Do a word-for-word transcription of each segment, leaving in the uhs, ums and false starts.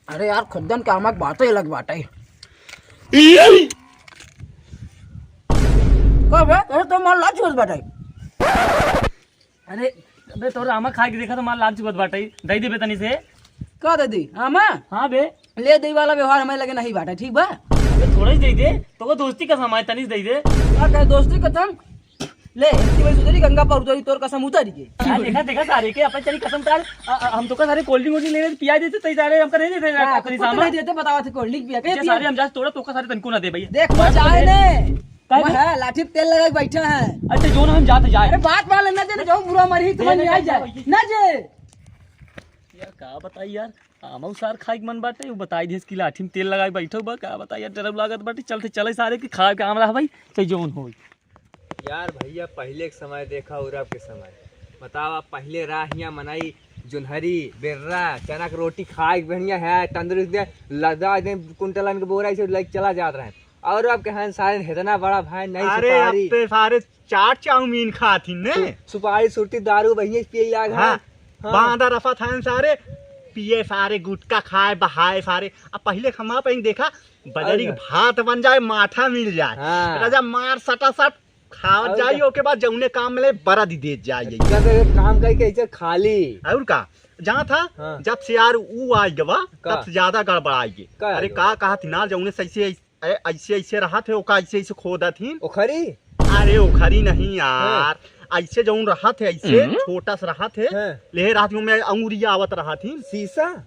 अरे यार, खुद्दन के आमा के बाते अलग बाटे। का बे? अरे तो मार लाज होत बाटे। अरे, अबे तोर आमा खाए के देखा तो मार लाज चुकत बाटे। दे दे बे तनी से। का दे दी? आमा? हाँ बे। ले दे वाला व्यवहार हमारे लगे नहीं बाटे, ठीक बा? अबे थोड़ा ही दे दे। तो वो दोस्ती कसम है, तनी से दे दे। का कहे दोस्ती कसम? ले, इतनी बड़ी सुधरी गंगा पर उतरी, तोर कसम उतरी के। यार, देखा, देखा सारे के, अपन चली कसम तार। अ, अ, हम तो का सारे cold drink वोल्ड drink लेने पिया देते, तई सारे हमका नहीं देते, हाँ, अपनी तो सामान। नहीं देते, बतावा थे cold drink पिया के ये पिया। सारे हम जात तोड़ा, तो का सारे तनको ना दे भैया। देख, वो जाए ने। काहे मैं बे? है, लाठी पे तेल लगा के बैठा है। अच्छा, जो ना हम जाते जाए। अरे, बात मान लेना, जो बुरा मरी, तुम्हें नहीं, नहीं आई जाए। नहीं, ना जे। यार, का बताई यार, आमऊ सार खाए के मन बाटे, वो बताई दिस कि लाठी में तेल लगाए बैठो बा, का बताई यार, डर लागत बाटे, चलते चले सारे के खाए के आम रहा भाई, चाहे जौन होई। यार भैया, पहिले के समय देखा और अब के समय। बतावा, पहिले रहा हियाँ मनई, जोन्हरी, बेर्रा, चना के रोटी खाए के बढ़िया है, तंदुरुस्त दे, लदा दे, कुंटलन के बोरा ऐसे लेके चला जात रहे। और अब के हैं सारे इतना बड़ा भाई नहीं अरे, अब सुपारी। ते सारे चाट चाउमीन खात ही ने। सु-, सुपारी, सुरती, दारू बढ़िया पिए लाग हाँ। हैं। हाँ। बांदा रफा था सारे, पिए सारे, गुटखा खाए, बहाए सारे। अब पहिले खमा पे देखा, बजरी के अरे। भात बन जाए, माठा मिल जाए। हाँ। राजा मार सटा सट खावत और जाई, का? ओके बाद जौने काम मिले, बरा दी देत जाई। जैसे एक काम करी के ऐसे खाली। और का? जहाँ था, हाँ। जब से यार ऊ आ गवा, का? तब से ज्यादा गड़बड़ाई है। का अरे हो? का कहा थी ना, जौने से ऐसे, ऐ-, ऐसे, ऐसे रहा थे, ओका ऐसे, ऐसे खोदा थी। ओखरी? अरे ओखरी नहीं यार, हाँ। ऐसे जौन रहा थे, ऐसे हम्म। छोटा सा रहा थे, हाँ। ले रहा थी, मैं अंगुरिया आवत रहा थी। शीशा?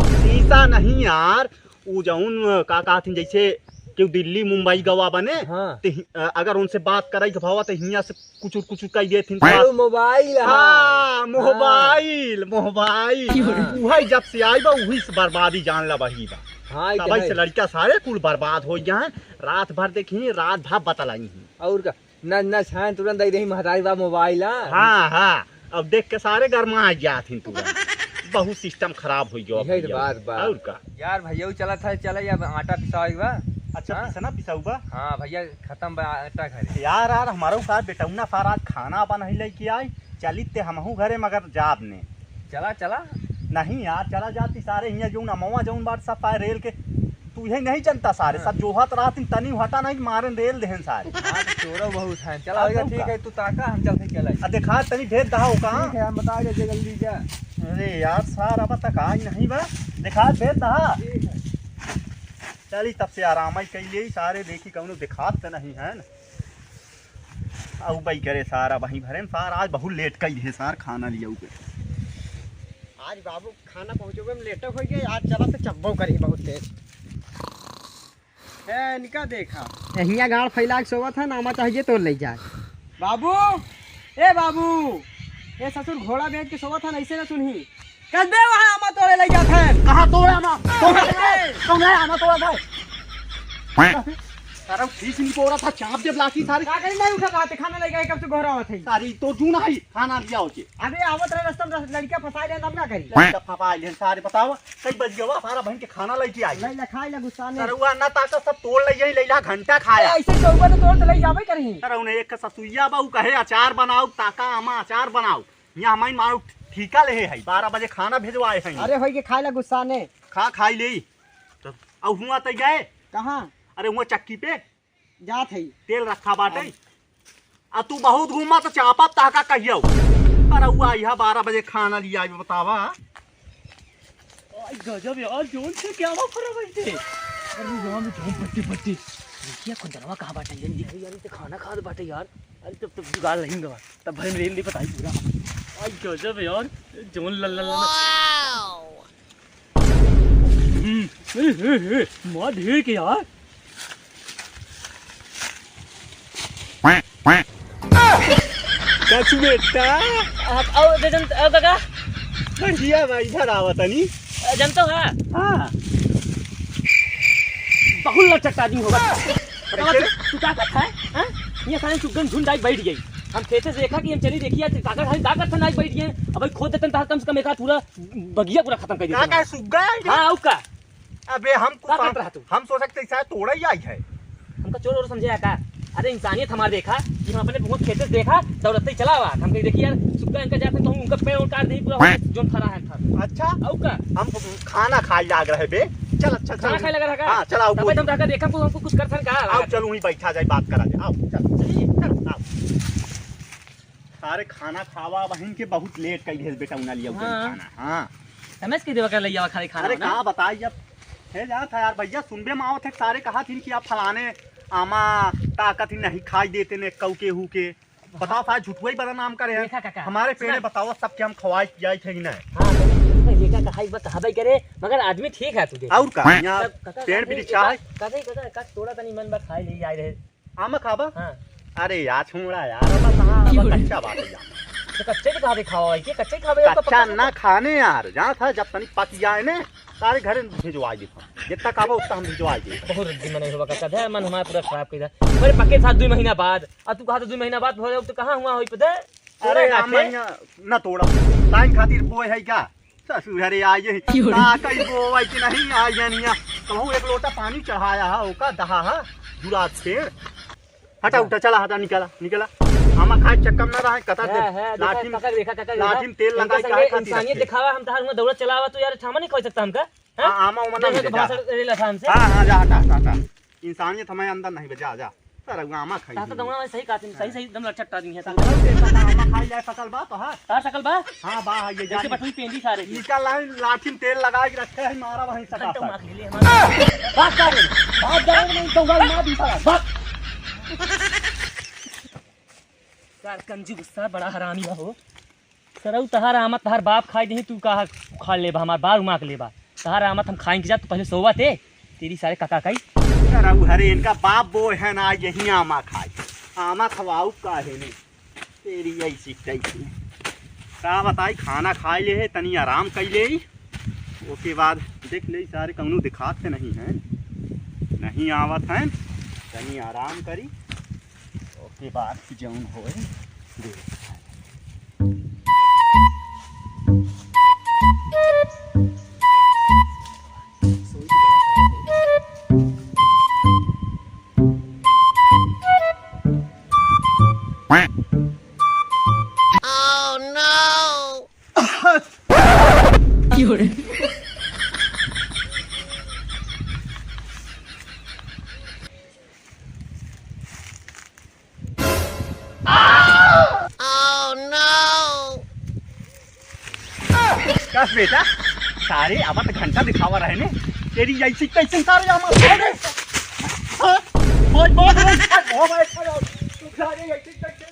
शीशा नहीं यार, ऊ जौन, का कहत हिन, जैसे केहू दिल्ली, मुंबई गवा बने, हाँ। ते हि-, अ, अगर उनसे बात करे के भावा, तो हियाँ से कुचुर कुचुर कई देत हिन। अरे, मोबाइल, हाँ। हाँ, मोबाइल, मोबाइल। हाँ। उहई जब से आई बा, उही से बर्बादी जान ला बही बा। हाँ, ई तो तबई है। से लड़का सारे कुल बर्बाद हो गया है। रात भर देखी, रात भर बतलाई ही। और का? न, न छान तुरंत दे दही महतारी बा मोबाइल, हाँ। हाँ, हाँ। अब देख के सारे गरमा आ गया थी तुरंत। बहुत सिस्टम खराब हो गया यही तो भैया। बात बा। और का? यार भैया, वो चला था, चला, अब आटा पिसावे के बा। अच्छा, हाँ? पिसना पिसाऊ बा? हाँ भैया, खत्म बा आटा घरे। यार, यार, हमारो का बेटौना सारा आज खाना बनही लेके आई, चली ते हमहू घरे, मगर जाब ने। चला, चला। नहीं यार, चला जाती सारे हियाँ जौन अमवा जौन बाट सब पाए रेल के, तू यही नहीं जनता सारे, हाँ। सब जोहत रहत तनी हटा नहीं मारन रेल देहन सारे। हाँ, तो चोरो बहुत हैं। चला, हाँ, भैया, तो ठीक का? है, तू ताका, हम चलते चला। आ, देखा, तनी भेद दहा हो कहाँ? ठीक है, हम बता देते जल्दी जा। अरे यार, सार अब तक आई नहीं बा। देखा, भेद दहा। ठीक है। चली, तब से आराम ही कैले सारे, देखी कौनो दिखात तो नहीं है ना। अउ बई करे सारा वहीं भरे में सार आज बहुत लेट कई है सार खाना लिया ऊपर। आज बाबू खाना पहुँचोगे में लेट हो गए, आज चला तो चब्बो करी बहुत तेज। ए, इनका देखा। हियाँ गाड़ फैला के सोवत है, नामा चाहिए तो ले जाए। बाबू, ए बाबू, ए ससुर घोड़ा बेच के सोवत है, ऐसे ना सुनही। कस बे वहाँ आमा तोड़े लग जात है। कहाँ तोड़े आमा? कौन है? कौन है आमा तोड़ा था? सारा ठीक नहीं तोड़ा था, चाप जब लाठी सारे। का करी नहीं उठा रहा थे, खाना लेके आए, कब से गोहरावत है। सारी तो जून आई, खाना लिया होके। अबे आवत रहे रास्ता में, लड़का फंसा ले, तब ना करी। लड़का फंसा ले, सारे बताओ, कई बज गया हुआ, सारा बहन के खाना लेके आई। ले, ले, खाई ले, गुस्सा नहीं। सरउआ ना ताका सब तोड़ ले जाई, लैला घंटा खाया। ऐसे चौबा तो तोड़ तो ले जावे करी। सर, उन्हें एक ससुइया बा, उ कहे अचार बनाओ, ताका आमा अचार बनाओ। यहाँ हमारी मारो ठीका ले है, बारह बजे खाना भेजवाए हैं। अरे होई के खाए ला गुस्सा ने। खा, खाई ले। तब अब हुआ तै गए। कहाँ? अरे हुआ चक्की पे। जात है। तेल रखा बाटे। अब। आ तू बहुत घूमा तो चापा ताका कहियो। अरे हुआ यहाँ बारह बजे खाना लिया बतावा। आई गजब यार, जोन से क्या हुआ पूरा बैठे। अरे यहाँ में धूप फट्टी फट्टी। देखिए खुदनवा कहाँ बाटे, ये देखिए यार, ये तो खाना खात बाटे यार। अरे तब, तब जुगाड़ नहीं गवा, तब भर में रेल दे बताई पूरा। आई गजब यार, जोन लल्ला लल्ला। हम्म, ए, ए, ए, मार ढेर के यार। सच बेटा। अब, अब, जन, अब काका। बढ़िया बा, इधर आवा तनी। जनतो है? हाँ। बहुत लचकता आदमी होगा। कैसे? तू का करता है? हाँ? ये सारे सुगन झुंड आई बैठ गई। हम खेते से देखा कि हम चली देखी यार, ताकत है, ताकत से नाई बैठ गए। अब भाई खोद देते हैं, ताकत कम से कम एक आध पूरा बगिया पूरा खत्म कर देते का हैं। का सुग्गा है? हाँ, और का? अबे हम कुछ का हम, करत रहा तू? हम सोच सकते शायद तोड़ा ही आई है। हमका चोर और समझे है का? अरे इंसानियत हमार देखा, कि हम अपने बहुत खेते से देखा, दौड़ते ही चला आवा। हम कही, "देखी यार, सुग्गा इनका जाते तो हम उनका पेड़ उड़ काट देही, पूरा जोन फरा है फर।" अच्छा? अउ का? हम खाना खाए लाग रहे बे। चल, अच्छा, चल। खाना खाए लगा रहा का? हाँ, चल, आओ, तब बोल। हम जाकर देखा, कुछ, हमको कुछ कर सन का? आओ, चल, वहीं बैठा जाए, बात करा जाए। आओ, चल। चलिए। चल, आओ। सारे खाना खावा, बहिन के बहुत लेट कइ दिहस बेटा, उना लिया उधर हाँ। खाना। हाँ। रमेश के देवा कर लइया खाली खाना अरे ना? का बताई अब, हे जात है यार भैया, सुनबे में आवत है, सारे कहा थिन कि आप फलाने आमा ताकत ही नहीं खाई देते ने कऊ के हू के। बताओ सारे झूठुआ ही बड़ा नाम करे हैं। देखा काका, हमारे पेड़े सुना। बताओ सबके हम खवाई पियाई थे कि नहीं? हाँ, तो देखा कहा एक बात कहबे करे, मगर आदमी ठीक है तू देख। और का, यहाँ तब काका पेड़ काका भी एक रिक्शा बात, है। काका, काका, काका, थोड़ा तनी मन बा खाए ले आए रहे। आमा खाबा? हाँ। अरे यार, छोड़ा यार, अब कहाँ, अब क्यों रे? कच्चा बात है यार। तो कच्चे के खाबे खावा है, के कच्चे खाबे, अब तो कच्चा पक्का ना खाने यार, जहाँ था जब तनी पक जाए ने, सारे घर भिजवा दे। जितना खाबा उतना हम भिजवा दे। बहुत रद्दी मन होगा काका, धर मन हमारा पूरा खराब कर दिया। मेरे पक्के साथ दो महीना बाद, अब तू कहा तो दो महीना बाद हो जाओ, तो कहाँ हुआ हो पता? अरे पूरा आमा काटे। यहाँ ना तोड़ा, टाइम खातिर बोए है क्या? ससुर हरे आई यही। क्यों रे? ताकई बोवै कि नहीं आई यनिया। कहूँ एक लोटा पानी चढ़ाया है, ओका दहा है, जुरात पेड़। हटा, हाँ। उठा, चला, हटा, निकला, निकला। आमा खाए चक्कर में ना रहे, कतर दे। है, है, देखा, लाठी में, काका, देखा, काका, देखा। लाठी में तेल इनका लगा के संगे है, खातिर इंसानियत रखे। दिखावा, हम तहार में दौड़त चलावा, तू यार, थामा नहीं खोई सकता हमका? हाँ? हाँ, आमा, उमा ना हाँ, तो बेटा। भाषण रे ला शाम से। हाँ, हाँ, जा, हटा, हटा, हटा। इंसानियत हमारे अंदर नहीं बे, जा, जा। सारा वो आमा खाई तार तो दिए। गौना में सही कातिन, सही, सही एकदम लक्षट आदमी है, तार। तार के साथ आमा खाई जाए, सकल बा तो है। तार सकल बा? हाँ, बा, ये जैसे जानी। बटुई पेंदी सारे की। निकल लाई, लाठी में तेल लगा के रखे है, मारा वहीं सटा घंटों सट। मार ले हमारा। भाग जा रे, भाग जा रे, नहीं तो भाई मार दी सारा, भाग। यार, कंजूस गुस्सा, बड़ा हरामी बा हो। सरऊ, तहार आमा तहार बाप खाई देही, तू का उखाड़ लेबा, हमार बार उमाक लेबा। तहार आमा त हम खाई के जा, तू पहले सोवा ते, तेरी सारे काका काई। सरऊ, हरे इनका बाप बोए है ना, यही आमा खाई। आमा खवाऊ का है ने, तेरी ऐसी कैसी। का बताई, खाना खाई ले है, तनी आराम कई ले, ओके बाद देख ले सारे कौनो दिखात नहीं है, नहीं आवत है, तनी आराम करी। ओके बाद जौन होए, देखा। Oh no! Oh no! कस बेटा, सारे अब तो घंटा दिखावा रहे ने। तेरी ऐसी कैसे सारे हम हाँ? बोल, बोल, बोल, बोल, बोल, बोल, तू सारे ऐसी कैसे